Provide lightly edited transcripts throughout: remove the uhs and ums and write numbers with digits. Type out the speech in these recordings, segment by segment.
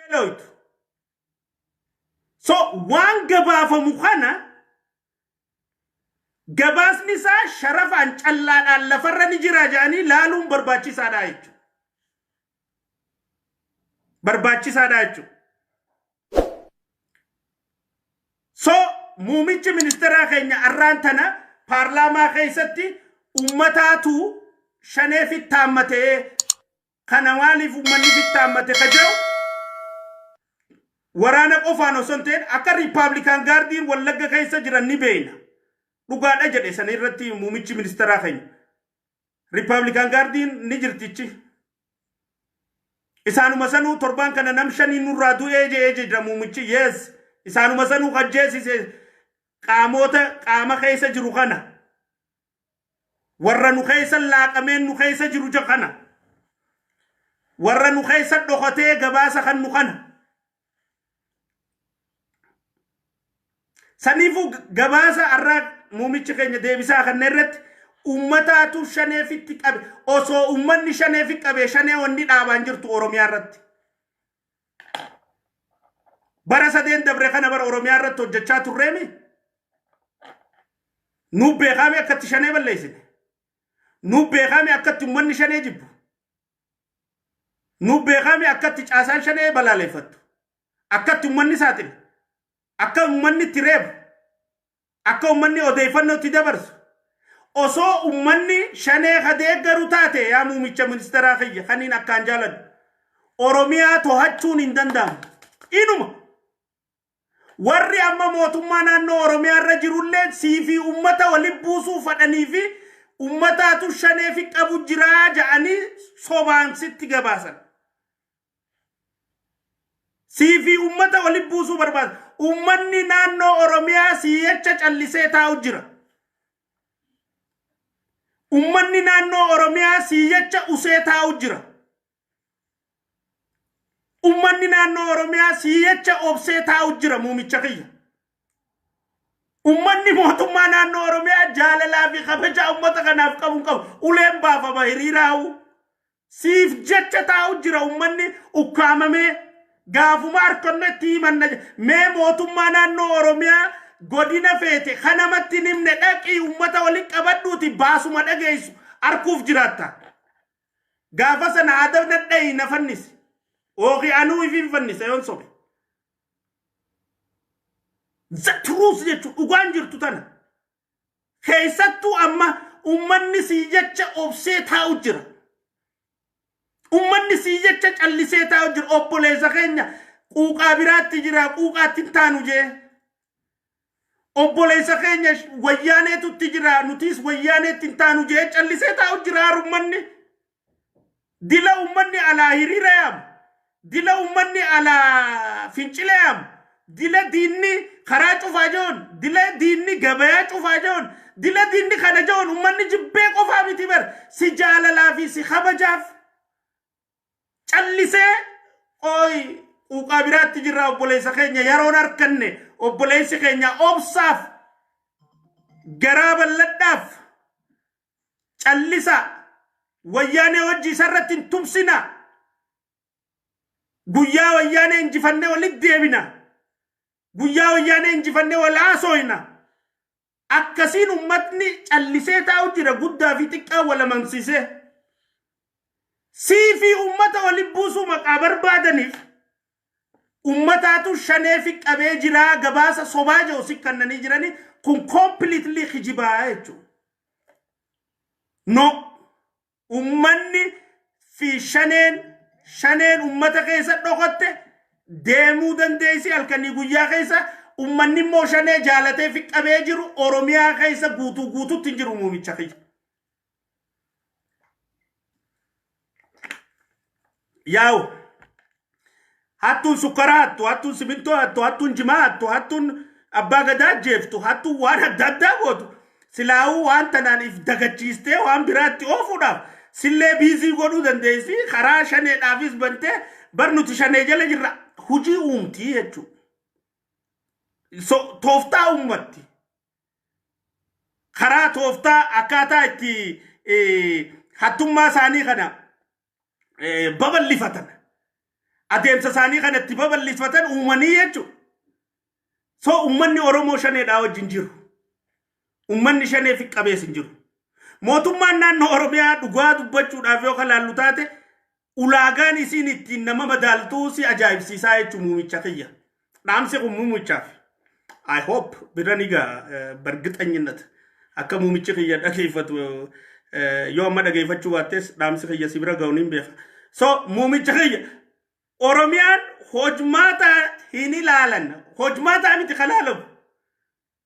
Beelooytu. So waan gabaafamu kana gabaasni isaa sharafaan callaadhaan lafarra ni jira jedhanii laaluun barbaachisaadha jechuudha. Barbaachisaadha jechuudha. So muumichi ministeeraa keenya arraan tana paarlaamaa keessatti ummataatu shanee fittaammatee kana maaliif ummanni fittaammate ka jedhu waraana qofaan osoo hin ta'in akka Republican Guardiin Wallagga keessa jiran ni beekna. Dhugaadha jedhe sana irratti muumichi ministeeraa keenya. Republican Guardiin ni jirtichi. Isaanuma sanuu torbaan kana nam shanii nurraa du'ee jedhee jira muumichi. Yes. Isaanuma sanuu kajjeesise qaamota qaama keessa jiru kana. Warra nu keessa laaqameen nu keessa jiru kana. Warra nu keessa dhokatee gabaasa kan nu kana. Saniifuu gabaasa har'aa muumichi keenya deebisaa kana irratti ummataatu shaneefitti qabe osoo ummanni shaneefi qabe shanee wanni dhaabaan jirtu Oromiyaa irratti. Bara sadeen dabre kana bara Oromiyaa irratti hojjechaa turreemi. Nuuf beekaame akkatti shanee balleessine. Nuuf beekaame akkatti ummanni shanee jibbu. Nuuf beekaame akkatti caasaan shanee balaaleffattu. Akkatti ummanni saaxilu. Akka ummanni itti reebu. Akka ummanni odeeffannoo itti dabarsu. Osoo ummanni shanee ka deeggaru taate yaa muumicha ministeeraa kiyya kaniin akkaan jaaladhu. Oromiyaa to'achuun hin danda'amu. Inuma. Warri amma mootummaa naannoo Oromiyaa irra jirullee sii fi ummata waliin buusuu fadhanii fi ummataatu shanee fi qabu jiraa ja'anii sobaan sitti gabaasan. Sii fi ummata waliin buusuu barbaada. Ummanni naannoo Oromiyaa sii jecha callisee taa'u jira. Ummanni naannoo Oromiyaa sii jecha usee taa'u jira. Ummanni naannoo Oromiyaa sii jecha obsee taa'u jira muumicha kiyya. Ummanni mootummaa naannoo Oromiyaa jaalalaa fi kabaja ummata kanaaf qabu hin qabu. Uleen baafama hiriiraa'u. Siif jecha taa'u jira ummanni ukkaamamee gaafuma harkannetti himanna. Mee mootummaa naannoo Oromiyaa godina feete kanamatti hin himne dhaqii ummata waliin qabadhuuti baasuma dhageessu arkuuf jiraatta. Gaafa sana adab nadhayi na fannisi. Ooki anuu ifin fannisa yoon sobe. The truth jechuun dhugaan jirtu tana. Keessattuu amma ummanni sii jecha obsee taa'u jira. Ummanni sii jecha callisee taa'u jira. Obboleessa keenya quuqaa biraatti jira quuqaatti hin taanu jee. Obboleessa keenya wayyaaneetutti jira nutiis wayyaaneetti hin taanu jee callisee taa'u jira ummanni. Dila ummanni alaa hiriira yaamu. Dila ummanni alaa fincila yaamu. Dila diinni karaa cufaa jiruun, dila diinni gabayaa cufaa jiruun, dila diinni kana jiruun ummanni jibbee qofaa miti bar si jaalalaa fi si kabajaaf callisee ooyi quuqaa biraatti jirra obboleessa keenya yeroon harkanne obboleessi keenya obsaaf garaa bal'adhaaf callisaa wayyaanee hojii isarratti hin tumsina guyyaa wayyaanee injifannee walitti deebina guyyaa wayyaanee injifannee wal haasooyna akkasiin ummatni callisee taa'u jira guddaa fi xiqqaa wal amansiisee sii fi ummata walitti buusuu maqaa barbaadaniif ummataatu shanee fi qabee jiraa gabaasa sobaa jiru si kannanii jiranii kun completely kijibaa jechuudha. No, ummanni fi shaneen ummata keessa dhokatte deemuu dandeessi halkanii guyyaa keessa ummanni immoo shanee jaalatee fi qabee jiru Oromiyaa keessa guutuu guututti hin jiru muumicha kiyya. Yaa'u hattuun sukkaraa hattu, hattuun simintoo hattu, hattuun jimaa hattu, hattuun abbaa gadaa jeeftu, hattuun waan adda addaa gootu. Silaa'uu waan tanaan if dagachiistee waan biraatti oofuudhaaf sillee busy godhuu dandeessi karaa shaneedhaafis bantee bar nuti shanee jala jirra hujii uumtii jechuudha. So, tooftaa uummatti. Karaa tooftaa akkaataa itti hattummaa isaanii kana babal'ifatan. Adeemsa isaanii kana itti babal'ifatan uumanii jechuudha. So uummanni Oromoo shaneedhaa wajjin jiru. Uummanni shanee fi qabees hin jiru. Mootummaan naannoo Oromiyaa dhugaa dubbachuudhaaf yoo kalaallu taate, ulaagaan isiin ittiin nama madaaltuu si ajaa'ibsiisaa jechuun muumicha kiyya. Dhaamsi kun muumichaaf. I hope bira ni ga'a በእርግጠኝነት akka muumichi kiyya dhageeffatu, yoo amma dhageeffachuu baattes dhaamsi kiyya si bira ga'u niin beeka. So muumicha kiyya, Oromiyaan hojmaata hin ilaalan. Hojmaata miti kalaalamu.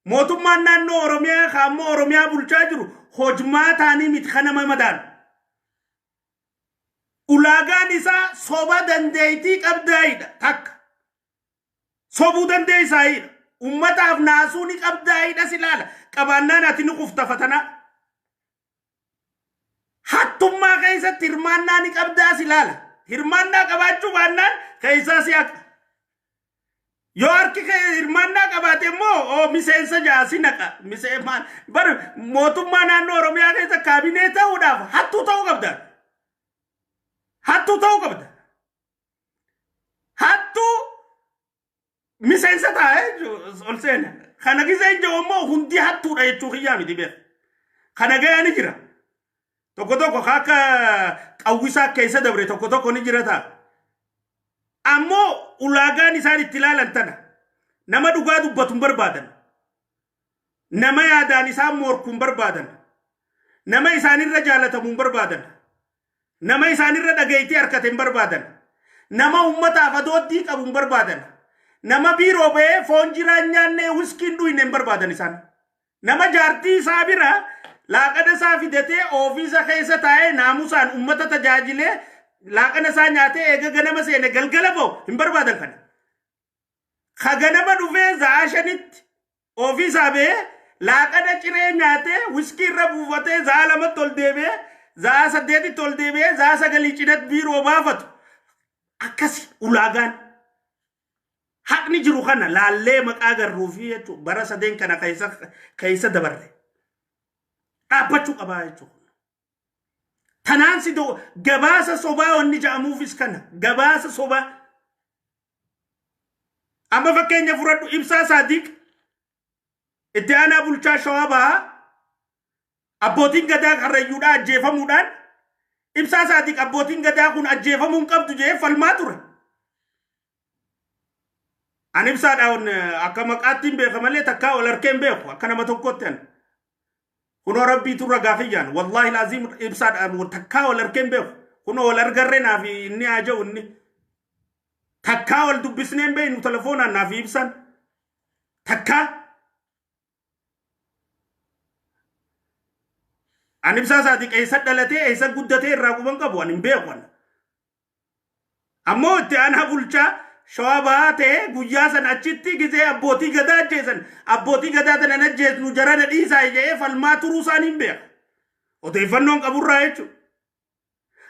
Mootummaan naannoo Oromiyaa kaammoo Oromiyaa bulchaa jiru hojmaataanii miti kan nama madaalu. Ulaagaan isaa soba dandeettii qabdaayidha takka. Sobuu dandeessaayidha. Ummataaf naasuu ni qabdaayidha si ilaala. Qabaannaan ati ni kufta fatanaa. Hattummaa keessatti hirmaannaa ni qabdaa si ilaala. Hirmaannaa qabaachuu baannaan keessaa si haqa. Yoo harki kee hirmaannaa qabaate immoo oo miseensa ja'a si naqa. Miseenmaan bar mootummaa naannoo Oromiyaa keessa kaabinee ta'uudhaaf hattuu ta'uu qabda. Hattuu ta'uu qabda. Hattuu miseensa ta'a ol seena. Kana giseen jiru immoo hundi hattuudha jechuu kiyyaa miti beeka. Kana gayaa ni jira. Tokko tokko akka qawwisaa keessa dabre tokko tokko ni jira ta'a. Ammoo ulaagaan isaan itti ilaalan tana. Nama dhugaa dubbatu hin barbaadan. Nama yaadaan isaan morku hin barbaadan. Nama isaanirra jaalatamu hin barbaadan. Nama isaanirra dhageettii harkate hin barbaadan. Nama ummataaf adooddii qabu hin barbaadan. Nama biiroo ba'ee foon jiraan nyaannee wiskiin dhuyne hin barbaadan isaan. Nama jaartii isaa bira laaqana isaa fidatee ofiisa keessa taa'ee naamusaan ummata tajaajilee laaqana isaa nyaatee eega ganama seene galgala ba'u hin barbaadan kana. Ka ganama dhufee za'a 5tti ofiisaa ba'ee laaqana ciree nyaatee wiskii irra buufatee za'a 2tti ol deebi'ee, za'a 8tti ol deebi'ee, za'a 9 cinatti biiroo baafatu. Akkasi ulaagaan. Haqni jiru kana laallee maqaa garruufi jechuudha. Bara sadeen kana keessa dabarre. Dhaabbachuu qabaa jechuudha. Tanaan si gabaasa sobaa wanni ja'amuufis kana, gabaasa sobaa. Amma fakkeenya fudhadhu, Ibsaa Saadiq itti aanaa bulchaa Shawaa Bahaa, abbootiin gadaa Karrayyuudhaa ajjeefamuudhaan, Ibsaa Saadiq abbootiin gadaa kun ajjeefamuu hin qabdu jedhee falmaa ture. Ani Ibsaadhaan akka maqaatti hin beeka malee takkaa wal harkee hin beeku akka nama tokkotti ani. Kunoo rabbiitu ragaa kiyyaan, wallaahi laaziim, Ibsaadhaan takkaa wal harkee hin beeku. Kunoo wal argarree naaf inni haa jedhu, inni. Takkaa wal dubbisnee hin beeknu telefoonaan naaf Ibsaan. Takkaa. Ani Ibsaa Saadiq eessa dhalatee eessa guddatee irraa quban qabu ani hin beeku ani. Ammoo itti aanaa bulchaa Shawaa Bahaa ta'ee guyyaa sana achitti gizee abbootii gadaa ajjeesan, abbootii gadaa tana ajjeesnu jarana dhiisaa jedhee falmaa turuu isaanii hin beeka. Odeeffannoon qaburraa jechuudha.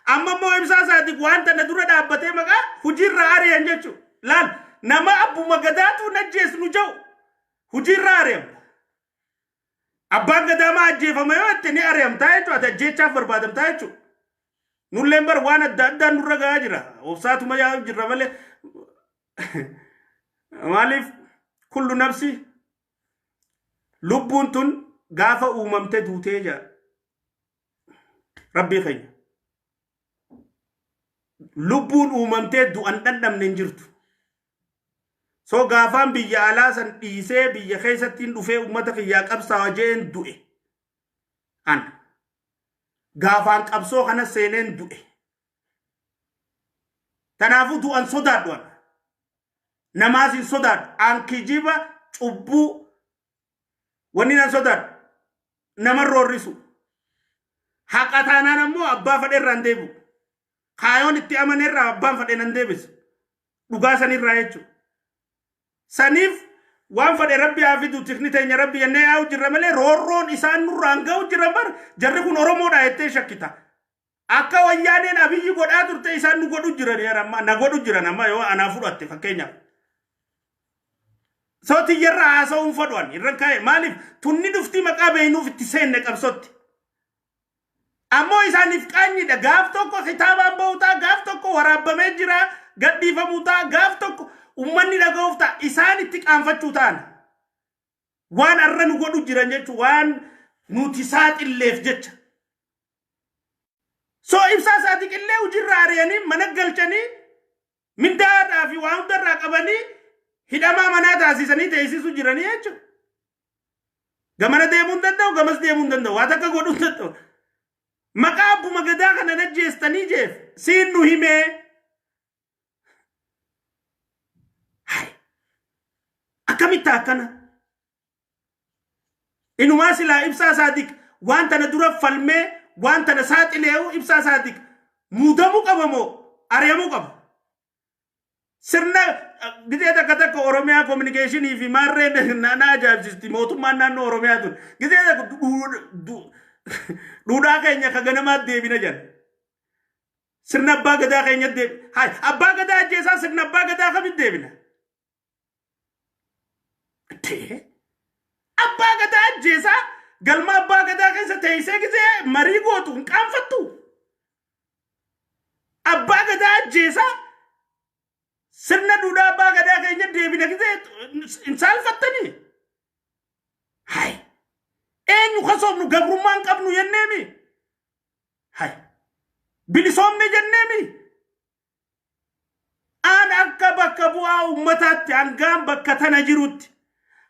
Amma immoo Ibsaa Saadiq waan tana dura dhaabbatee maqaa hojiirraa ari'an jechuudha. Laal, nama abbuma gadaatu ajjeesnu jedhu hojiirraa ari'amta. Abbaan gadaa maa ajjeefama yoo jette ni ari'amtaa jechuudha. Ati ajjeechaaf barbaadamtaa jechuudha. Nulleen bar waan adda addaan nurra gahaa jira. Obsaatuma yaa'u jirra malee. Maaliif kullu nafsi, lubbuun tun gaafa uumamte duutee jira. Rabbii keenya. Lubbuun uumamtee du'an dhandhamne hin jirtu. So gaafaan biyya alaa san dhiisee biyya keessattiin dhufee uummata kiyyaa qabsaawa jeen du'e. An. Gaafaan qabsoo kana seeneen du'e. Kanaafuu du'an sodaadhu an. Namaas hin sodaadhu. An kijiba, cubbuu, wanni nan sodaadhu. Nama roorrisu. Haqa taanaan ammoo abbaa fedhe irraa hin deebi'u. Kaayoon itti amane irraa abbaan fedhe nan deebisu. Dhugaa sanirraa jechuudha. Saniif waan fedhe rabbi haa fidu, tikni teenya rabbi jennee yaa'u jirra malee roorroon isaan nurraan ga'u jira bar, jarri kun Oromoodha jettee shakkita. Akka wayyaaneen Abiyyi godhaa turte isaan nu godhu jiran yeroo ammaa, na godhu jiran amma yoo anaa fudhatte fakkeenyaaf. Soo tiyyarra haasa'uun fadhuan irran kaa'e, maaliif tunni dhuftii maqaa beeynuuf itti seenne qabsotti. Ammoo isaaniif qaanyidha. Gaaf tokko kitaabaan ba'utaa, gaaf tokko waraabbamee jira. Gadhiifamuu ta'a gaaf tokko ummanni dhaga'uuf ta'a isaan itti qaanfachuu ta'an. Waan arra nu godhu jiran jechuun waan nuti saaxilleef jecha. So Ibsaa Saadiqillee hojiirra ari'anii mana galchanii mindaadhaa fi waa hundarraa qabanii hidhamaa manaa taasisanii teessisuu jiranii jechuudha. Gamana deemuu hin danda'u, gamas deemuu hin danda'u, waa takka godhuu hin danda'u. Maqaa abbuma gadaa kana najjeestanii jeef siin nu himee. Hai. Akkamitti akkana? Inumaa silaa Ibsaa Saadiq waan tana dura falmee waan tana saaxilee'u Ibsaa Saadiq muudamuu qaba moo ari'amuu qaba? Sirna gizee takka takka Oromiyaa kominikeeshinii fi maarreen na ajaa'ibsiisti mootummaan naannoo Oromiyaa tun. Gizee takka duudhaa keenya ka ganamaatti deebina jedha. Sirna abbaa gadaa keenya deebina. Hai abbaa gadaa ajjeesaa sirna abbaa gadaa kamitti deebina? Tee abbaa gadaa ajjeesaa galma abbaa gadaa keessa teessee gizee marii gootu hin qaanfattu. Abbaa gadaa ajjeesaa sirna duudhaa abbaa gadaa keenya deebina gizee hin saalfattanii. Hai eenyu kasoofnu gabrummaa hin qabnu jenneemi. Hai bilisoomne jenneemi. Aan akka bakka bu'aa ummataatti hangaan bakka tana jirutti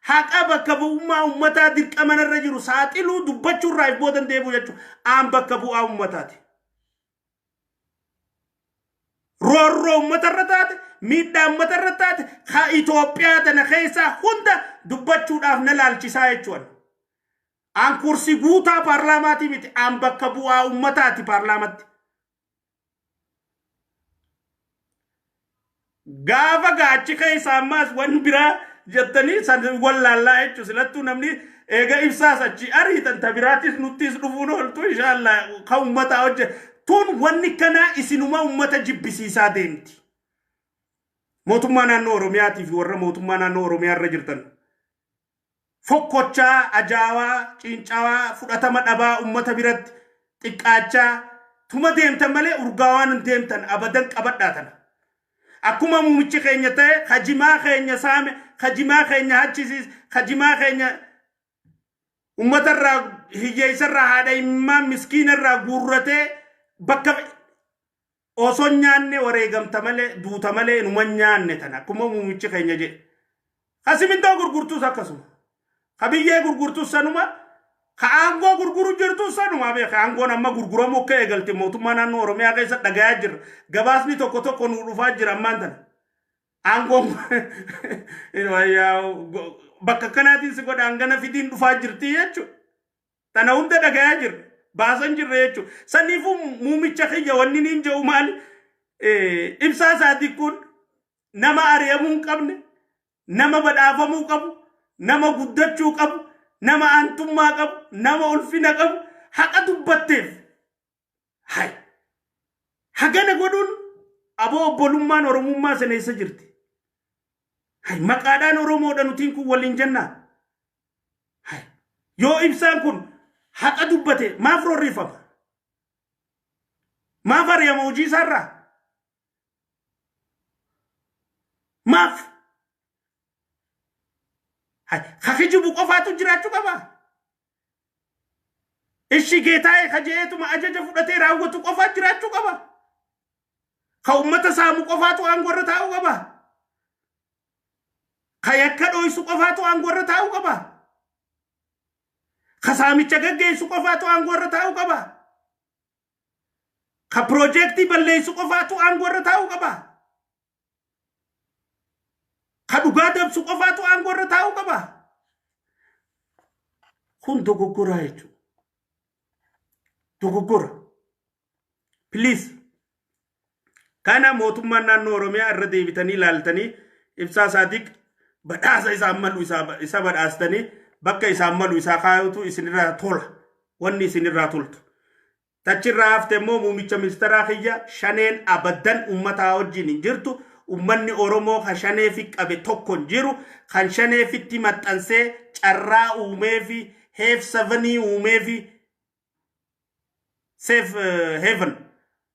haqa bakka bu'ummaa ummataa dirqama narra jiru saaxiluu dubbachuu irraa if boodan deebi'u jechuudha. Aan bakka bu'aa ummataati. Roorroo ummata irra taate, miidhaa ummata irra taate, ka Itoophiyaa tana keessaa hunda dubbachuudhaaf na laalchisaa jechuudha. Aan kursii guutaa paarlaamaatii miti, aan bakka bu'aa ummataati paarlaamatti. Gaafa gaachi keessa ammaas waan biraa jettanii san wallaallaa jechuun silattuu namni eega ibsaas achi ariitan ta biraattis nuttis dhufuun ooltu inshaallaa kan ummataa hojje tun wanni kanaa isinuma ummata jibbisiisaa deemti. Mootummaa naannoo Oromiyaatii fi warra mootummaa naannoo Oromiyaa irra jirtan fokkochaa, ajaawaa, ciincawaa, fudhatama dhabaa ummata biratti xiqqaachaa tuma deemtan malee urgaawaan hin deemtan abadan qabadhaa tana. Akkuma muumichi keenya ta'e kajimaa keenya saame, kajimaa keenya hachisiis, kajimaa keenya ummatarraa hiyyeessarraa haadha immaa miskiinarraa guurratee bakka osoo nyaanne wareegamta malee duuta malee inuma nyaanne tana akkuma muumichi keenya jedhe. Ka simintoo gurgurtus akkasuma. Ka biyyee gurgurtus sanuma. Ka aangoo gurguru jirtus sanuma beeka. Aangoon amma gurguramuu akka eegalte mootummaa naannoo Oromiyaa keessa dhagayaa jirra. Gabaasni tokko tokko nu dhufaa jira ammaan tana. Aangoon bakka kanaatiin si godha hangana fidiin dhufaa jirti jechuudha. Tana hunda dhagayaa jirra. Baasan jirra jechuudha. Saniifuu muumicha kiyya wanni niin jedhu maali? Ibsaa isaatii kun nama ari'amuu hin qabne, nama badhaafamuu qabu, nama guddachuu qabu, nama aantummaa qabu, nama ulfina qabu, haqa dubbatteef. Hay. Hagana godhuun aboo obbolummaan Oromummaa sana eessa jirti? Hay maqaadhaan Oromoodha nutiin kun waliin jennaa. Hay. Yoo ibsaan kun haqa dubbate maaf roorrifama? Maaf ari'ama hojii isaarraa? Maaf? Hay. Ka kijibu qofaatu jiraachuu qaba. Ishi geetaa'ee ka je'eetuma ajaja fudhatee raawwatu qofaa jiraachuu qaba. Ka ummata saamu qofaatu aangoo irra taa'uu qaba. Ka yakka dhoysu qofaatu aangoo irra taa'uu qaba. Ka saamicha gaggeessu qofaatu aangoo irra taa'uu qaba. Ka piroojeektii balleessu qofaatu aangoo irra taa'uu qaba. Ka dhugaa dabsu qofaatu aangoo irra taa'uu qaba. Kun dogoggoraa jechuudha. Dogoggora. Please. Kana mootummaan naannoo Oromiyaa irra deebitanii ilaaltanii Ibsaa Saadiq badhaasa isaan malu isa badhaastanii bakka isaan malu isaa kaayutu isinirraa tola. Wanni isinirraa toltu. Tachirraa hafte immoo muumicha ministeeraa kiyya shaneen abaddan uummataa wajjin hin jirtu. Uummanni Oromoo kan shanee fi qabe tokko hin jiru. Kan shanee fitti maxxansee carraa uumee fi heef sevenii uumee fi safe haven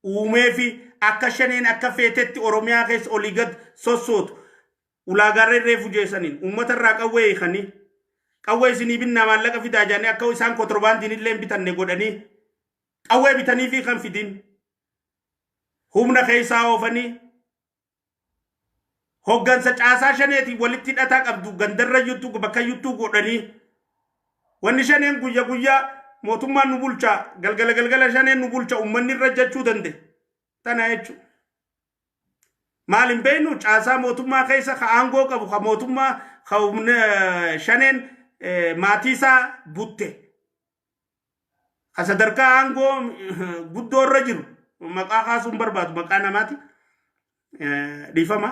uumee fi Akka Shaneen akka feetetti Oromiyaa keessa olii gad sossootu ulaagaarree reefu jeessaniin uummata irraa qawwee hiikanii, qawwee isinii binnaa maallaqa fidaa jedhanii, akka isaan kotorbaandiin illee hin bitanne godhanii, qawwee bitanii fi kan fidin humna keessaa oofanii, hoggansa caasaa Shaneetiin walitti hidhataa qabdu gandarra iyyuttuu bakka iyyuttuu godhanii, wanni Shaneen guyya guyyaa mootummaan nu bulcha, galgala galgala Shaneen nu bulcha uummanni irra jechuu danda'e tana jechuudha. Maal hin beeknu, caasaa mootummaa keessa ka aangoo qabu, ka mootummaa, ka humna Shaneen maatii isaa butte, ka sadarkaa aangoo guddoo irra jiru, maqaa kaasuun barbaadu, maqaa namaati dhiifama.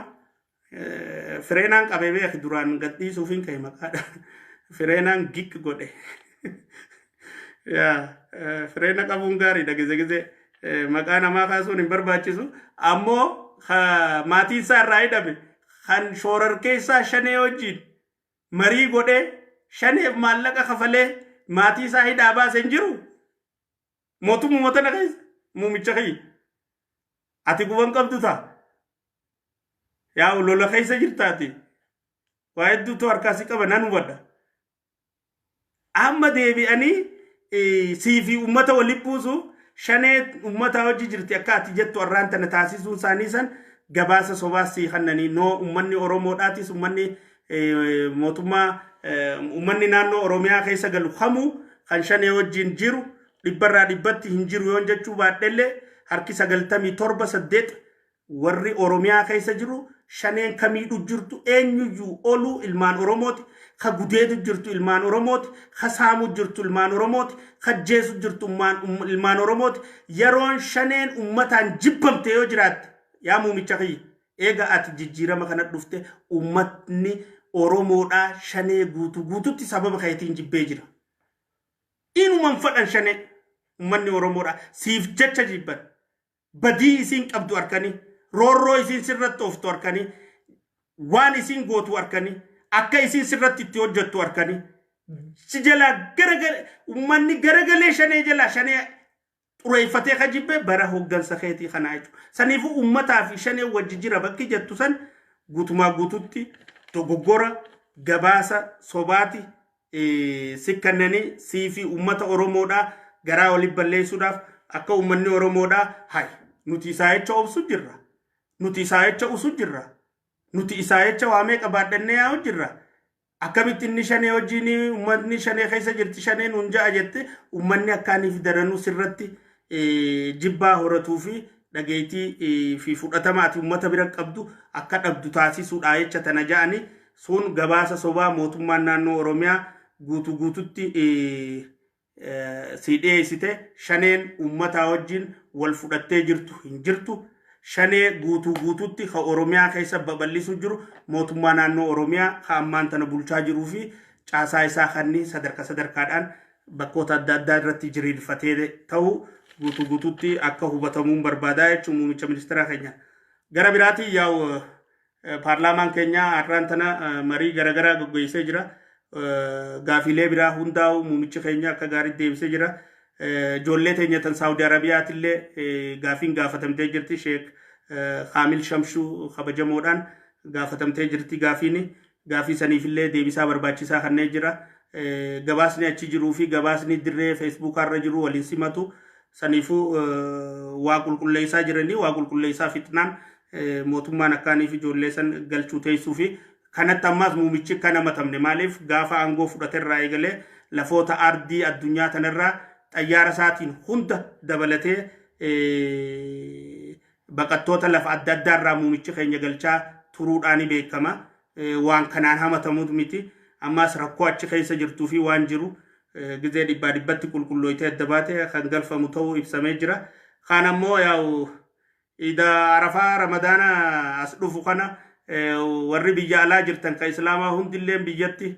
Fireenaan qabee beek, duraan gadhiisuuf hin ka'e, maqaadha. Fireenaan gik godhe. Yaa fireena qabuun gaariidha, gize gize maqaa namaa kaasuun hin barbaachisu. Ammoo maatiin isaa irraa hidhame, kan shoorarkeessaa Shanee wajjin marii godhee, Shaneef maallaqa kafalee maatii isaa hidhaa baase hin jiru. Mootummaa tana keessa, muumicha kiyya. Ati guban qabdu ta'a. Yaa lola keessa jirtaati. Waa hedduutu harkaa si qaba, nan hubadha. Amma deebi'anii sii fi uummata walitti buusu, Shanee uummata hojii jirti akka ati jettu har'aan tana taasisuun isaanii san gabaasa sobaas sii kannanii noo. Uummanni Oromoodhaatis, uummanni mootummaa, uummanni naannoo Oromiyaa keessa galu kamuu kan Shanee wajjin jiru dhibbarraa dhibbatti hin jiru yoon jechuu baadhellee, harki 97 8 warri Oromiyaa keessa jiru Shaneen kamiidhu jirtu eenyuyyuu oluu ilmaan Oromooti, ka gudeetu jirtu ilmaan Oromooti, ka saamu jirtu ilmaan Oromooti, ka jeesu jirtu ilmaan Oromooti. Yeroon Shaneen ummataan jibbamte yoo jiraatte, yaa muumicha kiyya, eega ati jijjiirama kana dhufte ummatni Oromoodhaa Shanee guutuu guututti sababa keetiin jibbee jira. Inuman fadhan Shanee ummanni Oromoodhaa siif jecha jibban. Badii isiin qabdu arkanii, roorroo isiin sirratti ooftu arkanii, waan isiin gootu arkanii, akka isiin sirratti itti hojjettu arkanii, si jalaa garagale, ummanni garagalee Shanee jalaa Shanee xureeffatee ka jibbe bara hoggansa keetii kanaa jechuudha. Saniifuu ummataa fi Shanee wajji jira bakki jettu san guutumaa guututti dogoggora gabaasa sobaati si kennanii sii fi ummata Oromoodhaa garaa walitti balleessuudhaaf, akka uummanni Oromoodhaa hay nuti isaa jecha obsu jirra. Nuti isaa jecha usu jirra. Nuti isaa jecha waamee qabaadhannee yaa'u jirra. Akkamitti inni Shanee wajjin, uummanni Shanee keessa jirti, Shanee nuun ja'a jette, uummanni akkaaniif daranuu sirratti jibbaa horatuu fi dhageettii fi fudhatama ati uummata bira qabdu akka dhabdu taasisuudha jecha tana ja'ani. Sun gabaasa sobaa mootummaan naannoo Oromiyaa guutuu guututti si dhiyeessite. Shaneen uummataa wajjin wal fudhattee jirtu hin jirtu. Shanee guutuu guututti ka Oromiyaa keessa babal'isuu jiru mootummaa naannoo Oromiyaa ka ammaan tana bulchaa jiruu fi caasaa isaa kanni sadarkaa sadarkaadhaan bakkoota adda addaa irratti jiriirfatee ta'uu guutuu guututti akka hubatamuun barbaadaa jechuun muummicha ministeera keenya. Gara biraatiin yaa'u, paarlaamaan keenya har'aan tana marii garaagaraa gaggeessee jira. Gaafiilee biraa hundaa'u muummichi keenya akka gaariitti deebisee jira. Ijoollee teenya tan Saawudi Arabiyaatillee gaafiin gaafatamtee jirti. Sheek Kaamil Shamshuu kabajamoodhaan gaafatamtee jirti gaafiin. Gaafii saniifillee deebisaa barbaachisaa kanneen jira. Gabaasni achi jiruu fi gabaasni dirree Feesbuukaarra jiru waliin simatu. Saniifuu waa qulqulleessaa jiranii, waa qulqulleessaa fixnaan mootummaan akkaaniif ijoollee san galchuu teessuu fi kanatti ammaas muumichi kan hamatamne maaliif gaafa aangoo fudhaterraa eegalee lafoota ardii addunyaa tanarraa xayyaara isaatiin hunda dabalatee baqattoota lafa adda addaarraa muumichi keenya galchaa turuudhaan beekama. Waan kanaan hamatamuut miti. Ammaas rakkoo achi keessa jirtuu fi waan jiru gizee dhibbaa dhibbatti qulqullooytee adda baate kan galfamu ta'uu ibsamee jira. Kaan ammoo yaa'u Iida Arafaa Ramadaana as dhufu kana warri biyya alaa jirtan kan Islaamaa hundilleen biyyatti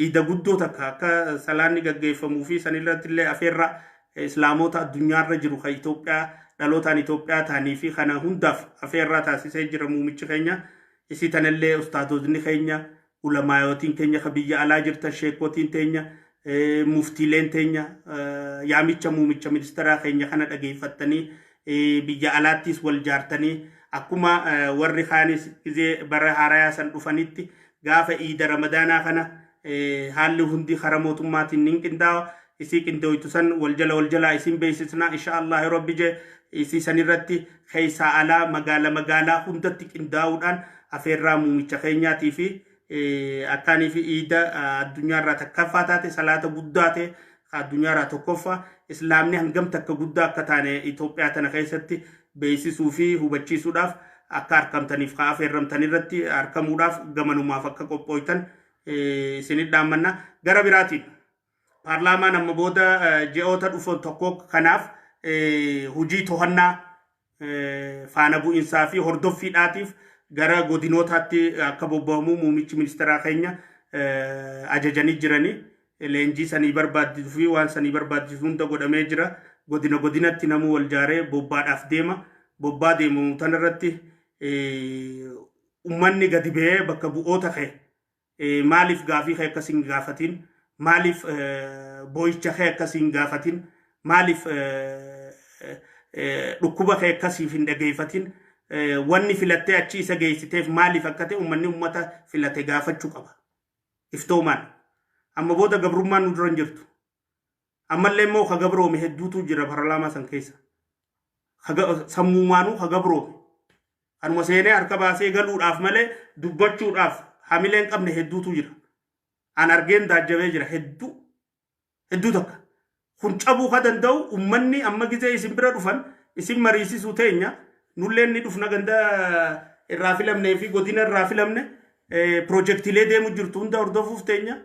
iida guddoo takka akka salaanni gaggeeffamuu fi sanirratti illee afeerra Islaamota addunyaarra jiru kan Itoophiyaa, dhalootaan Itoophiyaa ta'anii fi kana hundaaf afeerraa taasisee jira muumichi keenya. Isii tanallee ustaadotni keenya, ulamaayotiin keenya kan biyya alaa jirtan, sheekotiin teenya, muftiileen teenya yaamicha muumicha ministeeraa keenya kana dhageeffattanii Biyya alaattis wal jaartanii akkuma warri kaanis gizee bara haarayaa san dhufanitti gaafa iida Ramadaanaa kana haalli hundi karaa mootummaatiin nin qindaawa. Isii qindooytu san wal jala wal jalaa isin beeksisna, insha Allah. Rabbi jee, isii san irratti keessaa alaa magaala magaalaa hundatti qindaa'uudhaan afeerraa muumicha keenyaatii fi akkaanii fi iida addunyaarraa takkaffaa taate, salaata guddaa ta'e addunyaarraa tokkoffaa, islaamni hangam takka guddaa akka taane Itoophiyaa tana keessatti beeksisuu fi hubachiisuudhaaf akka argamtaniif ka afeerramtan irratti argamuudhaaf gamanumaaf akka qophooytan isinit dhaammanna. Gara biraatiin paarlaamaan amma booda ji'oota dhufu tokko kanaaf hojii to'annaa, faana bu'insaa fi hordoffiidhaatiif gara godinootaatti akka bobba'amu muummichi ministeeraa keenya ajajanii jiranii. Leenjii sanii barbaachisuu fi waan sanii barbaachisu hunda godhamee jira. Godina godinatti namuu wal jaaree bobbaadhaaf deema. Bobbaa deemamu tanarratti ummanni gadi ba'ee bakka bu'oota kee maaliif gaafii kee akkas hin gaafatin, maaliif boo'icha kee akkas hin gaafatin, maaliif dhukkuba kee akkasiif hin dhageeffatin, wanni filattee achi isa geessiteef maaliif akka ta'e ummanni ummata filate gaafachuu qaba. Iftoomaan. Amma booda gabrummaan nu dura hin jirtu. Ammallee immoo ka gabroome hedduutu jira paarlaamaa san keessa. Sammuumaanuu ka gabroome. Kanuma seenee harka baasee galuudhaaf malee dubbachuudhaaf hamilee hin qabne hedduutu jira. An argeen daajjabee jira hedduu. Hedduu takka. Kun cabuu ka danda'u ummanni amma gizee isin bira dhufan isin mariisisuu teenya. Nulleen ni dhufna, ganda irraa filamnee fi godina irraa filamne piroojeektiilee deemu jirtu hunda hordofuuf teenya.